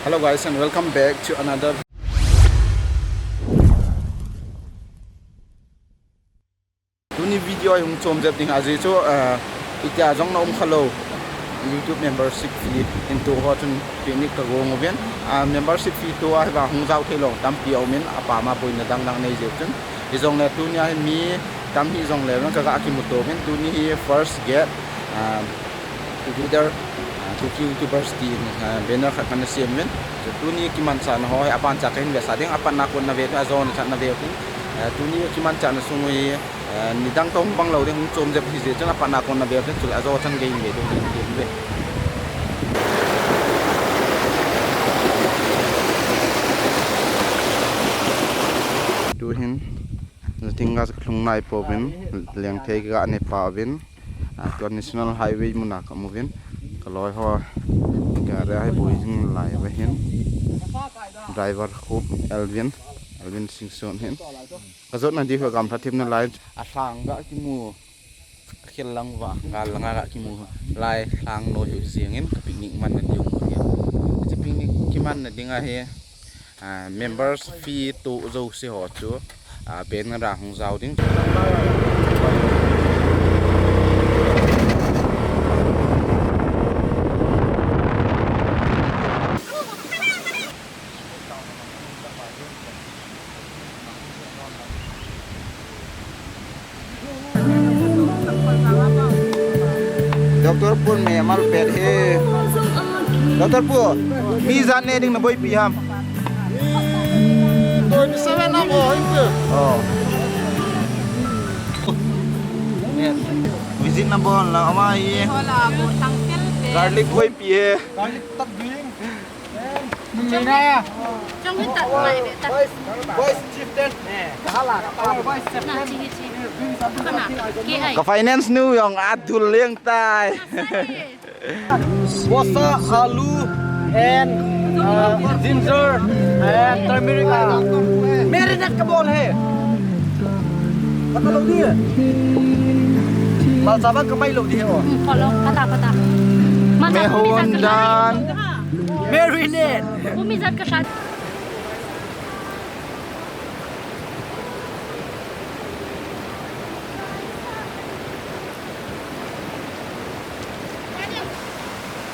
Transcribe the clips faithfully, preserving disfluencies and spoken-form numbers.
Hello guys, and welcome back to another. Tuni video a hung chom jep ding ahi chu, eh, itia jong na um khalou. YouTube membership fee in tu ho chun picnic ka gong uvin. Ah, membership fee tu a hiva hung jao thei lou tampi a um in, apam a boina dang dang nei jeh chun. Hijongle tuni a hi mi tam hijongle ka ga kimu to uvin, tuni hi first get, ah, together, ah, Kuki YouTubers tin, ah, banner khat kana sem uvin. So, tuni kimanchahna ho hi aban cha kahin vesa ding, apat na kon na ve, ajona cha na ve uvin. Ah, tuni kimanchahna sung hi, ah, nidang toh hung bang lou ding, hung chom jep hi jeh chun apat na kon na ve uvin, chule ajo chan gei in ve ding, ding, ding ve. Tu hin, Jatinga ka lhung nai pouvin, Lengthei ka ga ne pouvin, ah, tua National Highway mun a ka um uvin, ka loi ho, gari a hi boi jing lai uva hin, driver khu Elvin, Elvin Singson hin. Ka jot na di khu gamla thim na lai, alhang ga kimu, akhel lang uva, gal langa ga kimu, lai lhang loi u jing in, ka picnic man na di u hin. Hiche picnic kiman na ding ahi, Ah, members fee tu jouse ho chu, ah, banner a hung jao ding. Doctor Pu me mal pet he. Doctor Pu, mi ijat ne ding na boipi ham? Twenty-seven na bo, inte. Oh. Visit na bo la, ama hi. Hola, bo tang tel pe. Garlic boipi he. Garlic tap ding. Ka finance nu jong adul leng tai. Bosa, alu, and, uh, ginger, and turmeric, uh, marinate kabol he. Pata lou di. Malcha bang kamai lou di he o. Hmm, pata, pata. Malcha. Mehon dan. Marinate. Umi jat ka sat.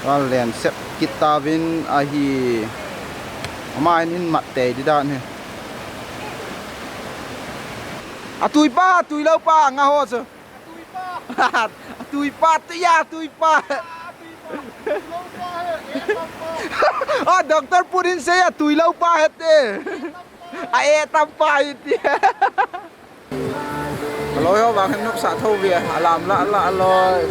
Alen sep kit tauvin ahi. Ama hin in mat tei di dan hi. Atui pa, atui lou pa, nga ho chu. Atui pa, atui pa, tui ya, atui pa. Ah, Doctor Pu in sei atui lou pa hite. A e tam pa hite. Aloi ho vang hin nopsa tho ve, alam la la aloi.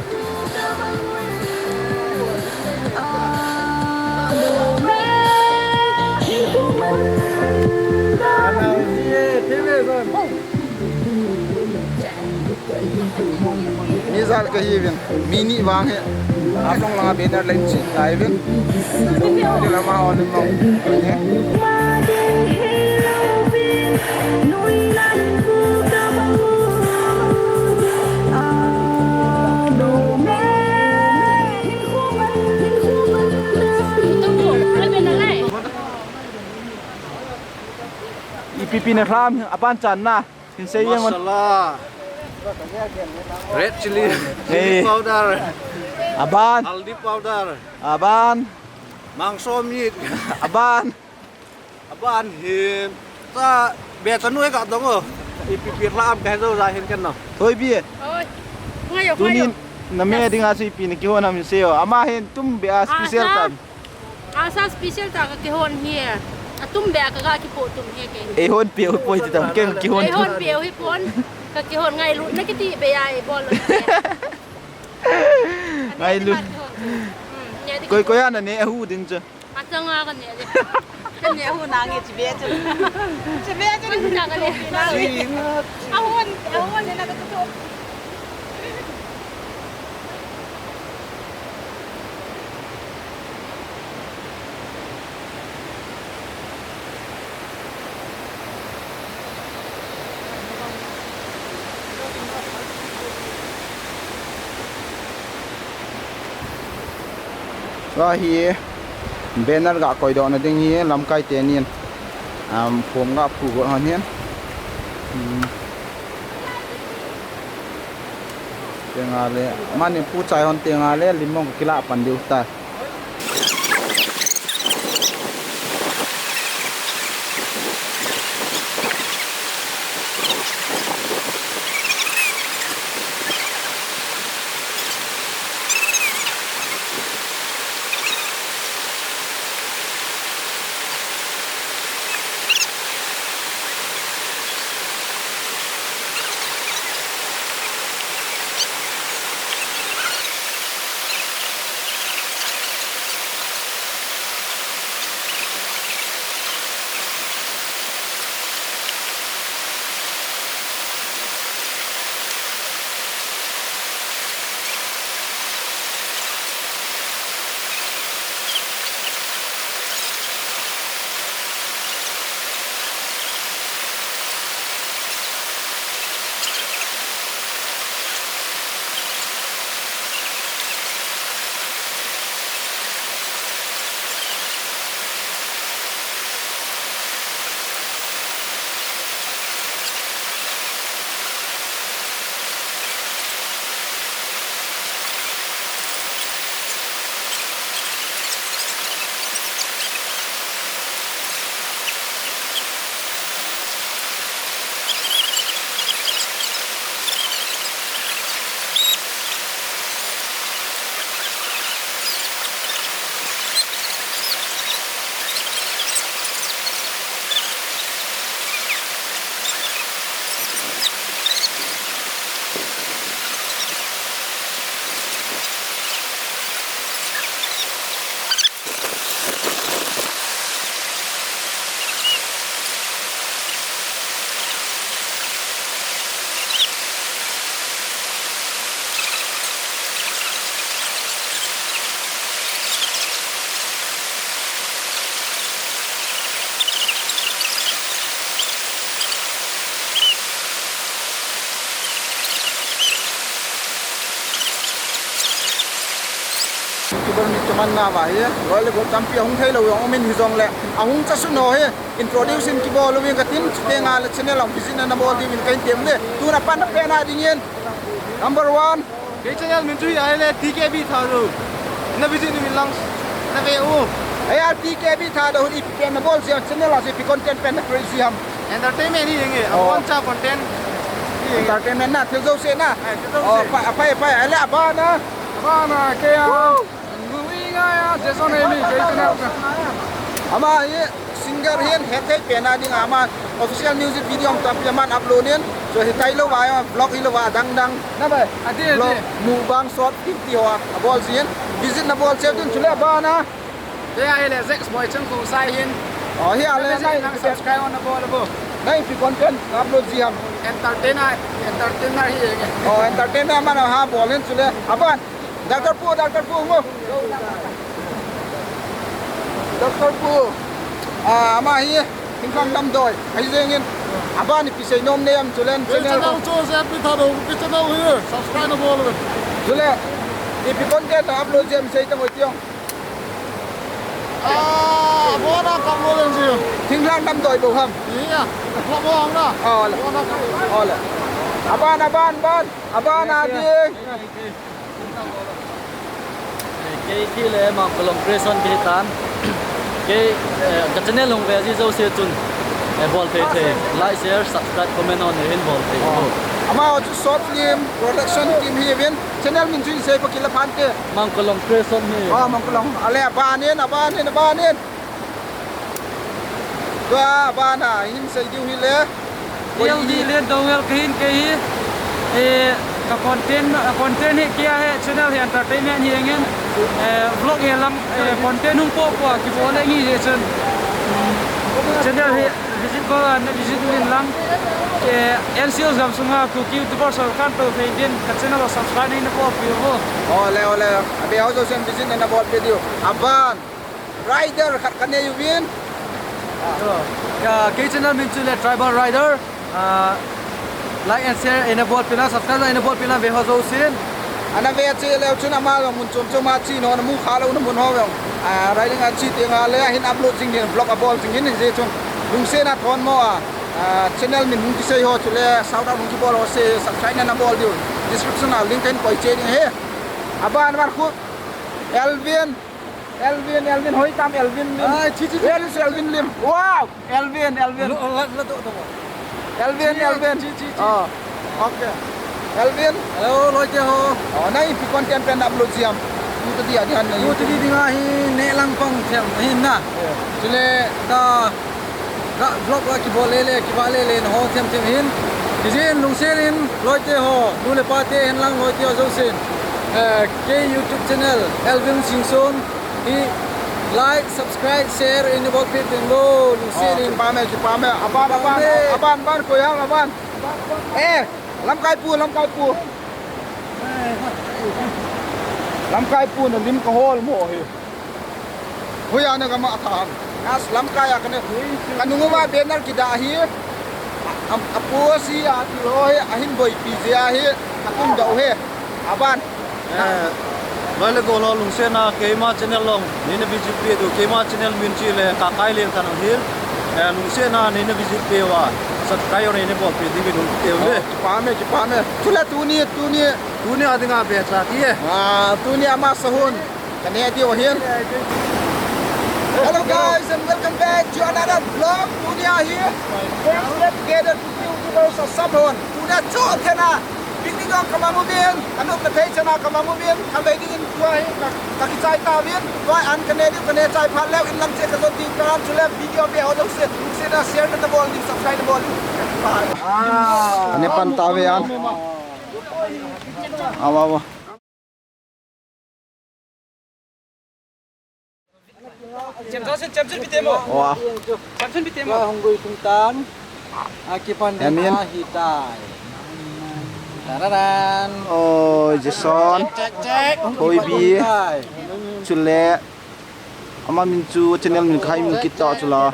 Mi jat kahiuvin, mi ni vang hi. Along langa banner len chin lai uvin. Ding lama on mong. Ipi ipi na lham, aban chan na. Hin sei yang. Masala. Red chili. Hey. Chili powder. Aban. Haldi powder. Aban. Mangso meat. Aban. Aban hin. Sa be chanu ka dong o. Ipi ipi lham ka he jo ja hin ken no. Thoi bi. Oi. Ngai yo, ngai yo. Tuni na me ding a chu ipi na kihon ham hin sei o. Ama hin tum be a special tam. Asa special ta ka kihon hi. Atum be a ka ga kipo tum hi ke. Eihon pe u poi ti tam, ken kihon. Eihon pe u hi pon. Ka kihon ngailut na kiti be a e bol. Ngailut. Hmm, ne di. Koi koi a na ne hu din chu. Achang a ka ne di. Ka ne hu na nge chi be chu. Chi be chu ni na ka ne. Ahon, ahon ne na ka tu. Tua hi Banner ga koidoh na ding hi lamkai teni. Um, phom ga phu go hon hin. Um, tenga le, mani pu chai hon tenga le, limong kila pan diu ta. Kibol mi chuman na ba hi, loi le gol tampi ahung thei lou jong um in hijong le, ahung cha sun ho hi, introduce in kibol uvin ka tin, chuteng le channel a visit na na bol diuvin ka in tem le, tuna pan na pe na ding in. Number one. Kei channel min chu hi ahile T K B Thadou. Na visit uvin lang, na ve u. Ai a T K B Thadou hi ipi pen na bol jia channel a si ipi content pen na create ji ham. Entertainment hi jeng e, oh, abon cha content. Entertainment na, thil jouse na. Ai, thil jouse. Oh, pa, pa, pa, ale abana. Abana, kei a. Woo! Nui ngai a, Jason Amy, kei channel. Ama hi singer hin, hethei pen a ding a ama official music video tampi aman upload in. So hi tailou va, vlog hilou va, dang dang. Na bai. Ati, ati. Vlog, mukbang, short film ti ho a, abol jin. Visit na bol cheh un chule abana. Te ahile Zex Boy Changkhong Sai hin. Oh, hi ale na visit na nang subscribe on na bol bo. Na ipi content upload ji ham. Entertainer, entertainer hi jeng e. Oh, entertainer man a ha bol hin chule. Aban. Doctor Pu, Doctor Pu, ngo. Doctor Pu. Ah, ama hi, Thinglhang Damdoi. Ahi jeng in. Aban ipi sei nom nei am chule. Kei channel. Channel chu Zetpi Thadou, kei channel hi. Subscribe na bol uvin. Chule. Ipi content na upload ji am sei tang oi tiong. Ah, abona ka upload jeng ji. Thinglhang Damdoi bou ham. Iya. Ko bou ham na. Oh, le. Abona ka upload. Oh, le. Aban, aban, ban. Aban a ding. Kei hi le Mangkolong Creation kei tan. Kei, eh, ka channel hung ve ji jouse chun, eh, bol thei thei. Like, share, subscribe, comment on hin bol thei. Oh. Amaho chu short film production team hi uvin. Channel min chu in sei pa kila phan te. Mangkolong Creation hi. Oh, Mangkolong. Ale, aban in, aban in, aban in. Tua bana hin sei diu hile. L D Liandongel kahin kei hi. Eh, ka content, ka content hi kei a hi channel hi entertainment hi jeng in. Eh, vlog hi lang, eh, content hung po po kibol le ngi hi chun. Channel hi visit bol a na visit uvin lang. Eh, N C L gam sunga Kuki YouTuber Sorkar to thei din ka channel subscribe na bol piu ho. Ole, ole. Abe ho jouse visit na bol pe diu. Aban. Rider khat ka nei uvin. Hello. Ka, kei channel min chu le Tribal Rider. Ah, like and share eina bol pina, subscribe eina bol pina ve ho jousen. Ana ve che leu chun ama jong mun chom chom a che nom, ana mu kha louna mun ho jong. Ah, riding a che teng le ahin upload jing din, vlog abol jing hin, hijeh chun lungset na thon mo a. Ah, channel min hung kisei ho chule shout out hung kibol ho se subscribe nana bol diu. Description a link kahin koi che ding ahi. Aban, aban khu. Elvin. Elvin, Elvin, hoi tam Elvin Lim. Ai, chi, chi, chi. Where is Elvin Lim? Wow, Elvin, Elvin. Lo, lo, lo, to, to. Elvin, chi, Elvin. Chi, chi, chi. Oh, okay. Elvin. Hello, loi te ho. Oh, nang ipi content pen upload jam? Tu te dia di han na. Tu te di di nga hi ne lang pang thiam hin na. Yeah. Chule da Ga vlog la kibol le le, kibol le le, na ho thiam thiam hin. Kijin lungset in, loi te ho, nu le pa te hin lang loi te ho jousen. Eh, kei YouTube channel, Elvin Singson, hi like, subscribe, share, in bol peh teng lo, lungset in. Oh, kipa me, kipa me. Aban, aban, kipa me. Aban, aban, koi ham, aban. Eh, lamkai pu, lamkai pu. Lamkai pu na lim ka hol mo hi. Hoiya na gama tha ham. Nas lamkai a kane. Kanung uva banner kidah hi. Am, apu si a ti lo hi, ahin boipi jeh a hi. Akum dau hi. Aban. Eh, loi le gol ho lungset na keima channel long. Neina visit peh diu. Keima channel min chu le Kakai Lenthan ahi. Eh, lungset na neina visit peh uva. Subscribe neina bol peh diuvin hung teu ve. Oh, kipa me, kipa me. Chule tuni, tuni. Tuni a dinga be cha ti e. Ah, tuni ama sahun. Kane diu hin. Hello guys and welcome back to another vlog. Tuni a hi. First get together with YouTubers of Samhon. Tuni a chu thena. Picnic jong kamang uvin. Anop na phei chana kamang uvin. Kavei dingin tua hi ka, kakichai tauvin. Tua an kane diu kane chai phat leu in lam che kajot diu kan chule video be ho jong se. Se na share na bol diu, subscribe na bol diu. Bye. Ane pan tauve an. Awa, awa. Chem Johnson, Chem Johnson pitemo. Awa. Chem Johnson pitemo. Hung gui tung tam. Akipan Amin. Ahitai. Tararan. Oh, Jason. Check, check, check. Hoi bi. Ahitai. Chule. Ama min chu channel min khai min kit ta chula.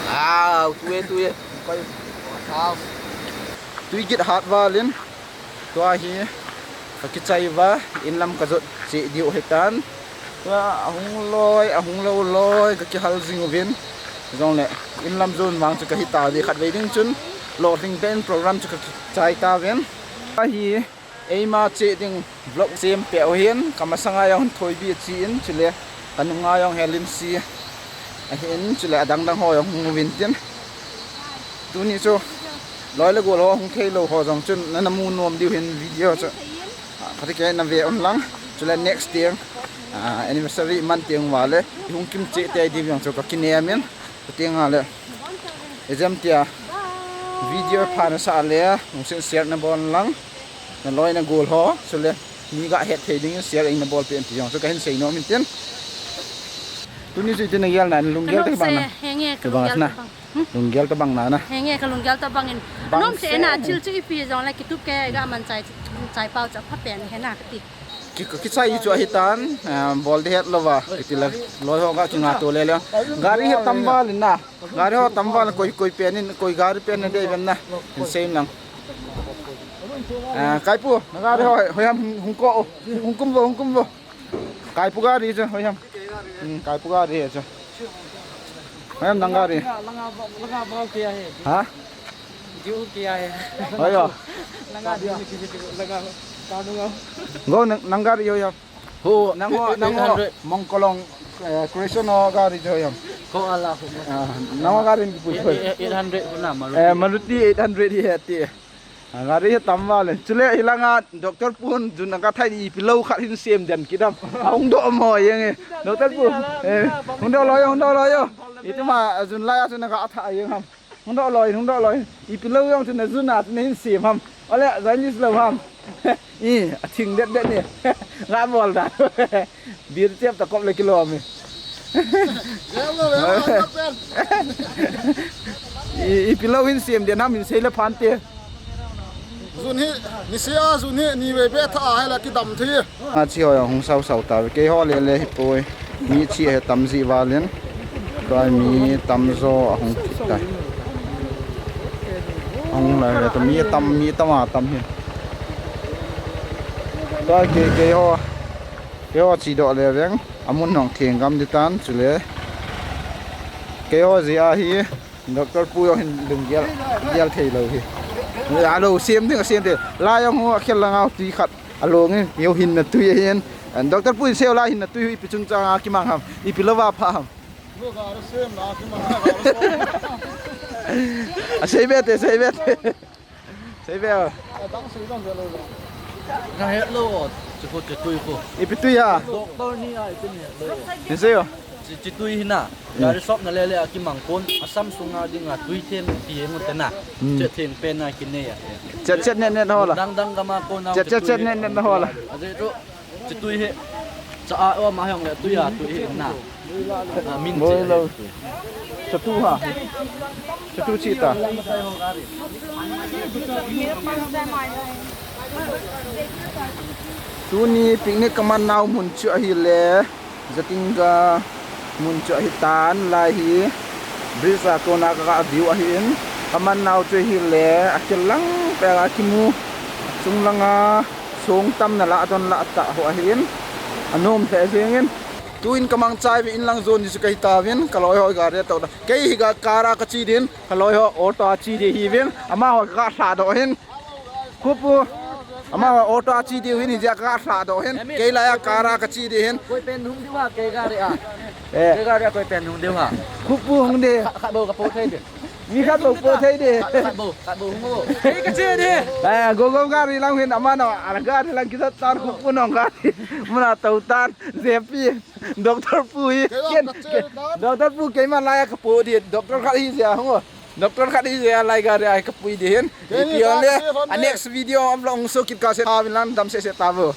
Ah, tue, tue. Tui git hat valin. Tua hi kakichai uva, inlam kajot cheh diu hitan. Tua ahung loi, ahung lou loi, kakihal jing uvin. Jongle, inlam jon vang chu kahi tauve khatvei ding chun. Lolhing pen program chu kakichai tauvin. Ahi, eima cheh ding vlog sem peh u hin, kamasanga jong Thoibi achi in, chule, kanunga jong Helimsi ahin, chule, adang dang ho jong hung uvin tin. Tuni chu loi le gol ho hung thei lou ho jong chun nana mu nom diu hin video chu. Ah, phatah kei na ve un lang. Chule next tiang, ah, anniversary man tiang uva le i hung kim cheh tei diu jong chu kakinem in. Chutiang a le ejam tia video pha nasa le hung sin share na bol lang. Na loi na gol ho chule mi ga het thei ding share in na bol peh in ti jong chu kahin sei nom in tin. Tuni chu itin na gel na, lunggel te bang na. Henge, ka bang lunggel na. Te bang. Hmm? Lunggel te bang na na. Henge, ka lunggel te bang in. Bang nom se se na, thil chu ipi jong le kitup kei ga man chai, chai pau cha pha pen he na kati. Ki, ki, kichai chu ahitan, eh, bol de het lova, kiti le, loi ho ga kinga to le le. Gari hi tam val in na. Gari ho tam val koi, koi pen in, koi gari pen na dei ven na. In sei lang. Eh, Kaipu, na gari ho, hoi ham hung ko, hung kum vo, hung kum vo. Kaipu gari chu, hoi ham. Hmm, Kaipu gari chu. Hoi ham nang gari. Langa, langa, langa bau kya hai? Ha? Diu kya hai? Hoi ho. Langa diu kya hai? Langa, ka dunga. Go nang, nang gari hoi ham. Ho, nang ho, nang ho. Eight hundred. Mongkolong, eh, Creation ho gari chu hoi ham. Ko ala ho. Ah, nang ho gari ni pui hoi. Eight, eight hundred na Maruti. Eh, Maruti eight hundred hi heti. Ah, gari hi tam val e. Chule hilanga Doctor Pun jun aga thai di pilou khat hin sem den kidam. Ahung do mo yeng e. Doctor Pun. Eh, hung do lo yo, hung do lo yo. Ituma jun lai a jun aga tha yeng ham. Hung do lo, hung do lo. I pilou yong jun na jun a jun hin sem ham. Ole, jainis lo ham. I, a thing det det ni. Nga bol da. Bir chep ta kop le kilo mi. I, i pilou hin sem den ham hin sei le phan te. Jun hi, ni sia jun hi, ni ve be tha a hela kidam thi. A chi ho jong hung sau sau ta ve. Kei ho le le hi poi. Mi chi he tam ji valin. Tua mi tam jo a hung kit tai. Hung lai ve ta mi tam, mi tam a tam hi. Tua kei, keiho, keiho chedoh le veng, amun hung theng gam ding tan, chule keiho jeh a hi, Doctor pu jong hin lunggel, gel thei lou hi. Alou, sem ding, asem ding. Lai jong hu, akhel langa tui khat along in, keiho hinna tui ahin. Doctor pu in seiu lai hinna tui hu, ipi chungchang a kimang ham, ipi louva pha ham. Asei be te, sei be te. Sei ve. Adang sei dang ve lou. Ka het lou, chi ko chi tui ko. Ipi tui a? Doctor ni a ipi ni het lou. Ni sei o. Chi, chi tui hi na. Hmm. Gari shop na le le a kimang kon, Assam sunga dinga tui them ti e ngun te na. Hmm. Che them pen na kinei a. Chet chet net net ho la. Dang dang gam a kon na. Chet chet chet net net ho la. Ajeh chu. Chi tui hi, cha a, o, ma hiong le tui a, tui hi na. A, min Boi chi lou. Chatu ha. Chatu chi ta. Tuni picnic kaman nau mun chu ahile, Jatinga mun chu ahi tan lai hi. Bridge a kona ka, ka view ahin. Kaman nau chu ahile, akilang pek a kimu. Chung langa. Song tamna lah don lah tah ho ahin. Anom lheh jengin. Tuin kamang chai ve in lang jon ni chu kahi tauvin, kaloi ho gari a tou ta. Kei hi ga car a kache din, kaloi ho auto a che di hiuvin. Amaho ka lha doh hin. Khupu. Amaho auto a che diu hin, hijeh a ka lha doh hin. Kei lai a car a kache di hin. Koi pen hung diu ha, kei gari a. Eh. Kei gari a koi pen hung diu ha. Khupu hung di. Kha, kha bo ka po thei di. Mi khat bou po thei di. Khat, khat bou, khat bou hung bou. Hei, ka che di. Eh, go go gari lang hin amano, ala gari lang kisat tan, Khupu nong gari. Muna tou tan, J P, Doctor pu hi. Kei lang ken, ka che ken, tan. Doctor pu keiman lai a kapo di, doctor khat hijeh a hung o. Doctor khat hijeh a lai gari a kapo di hin. Kei ni ipi ka le, che hon a di. Next video upload hung so kit kase, avilan dam se se tavo.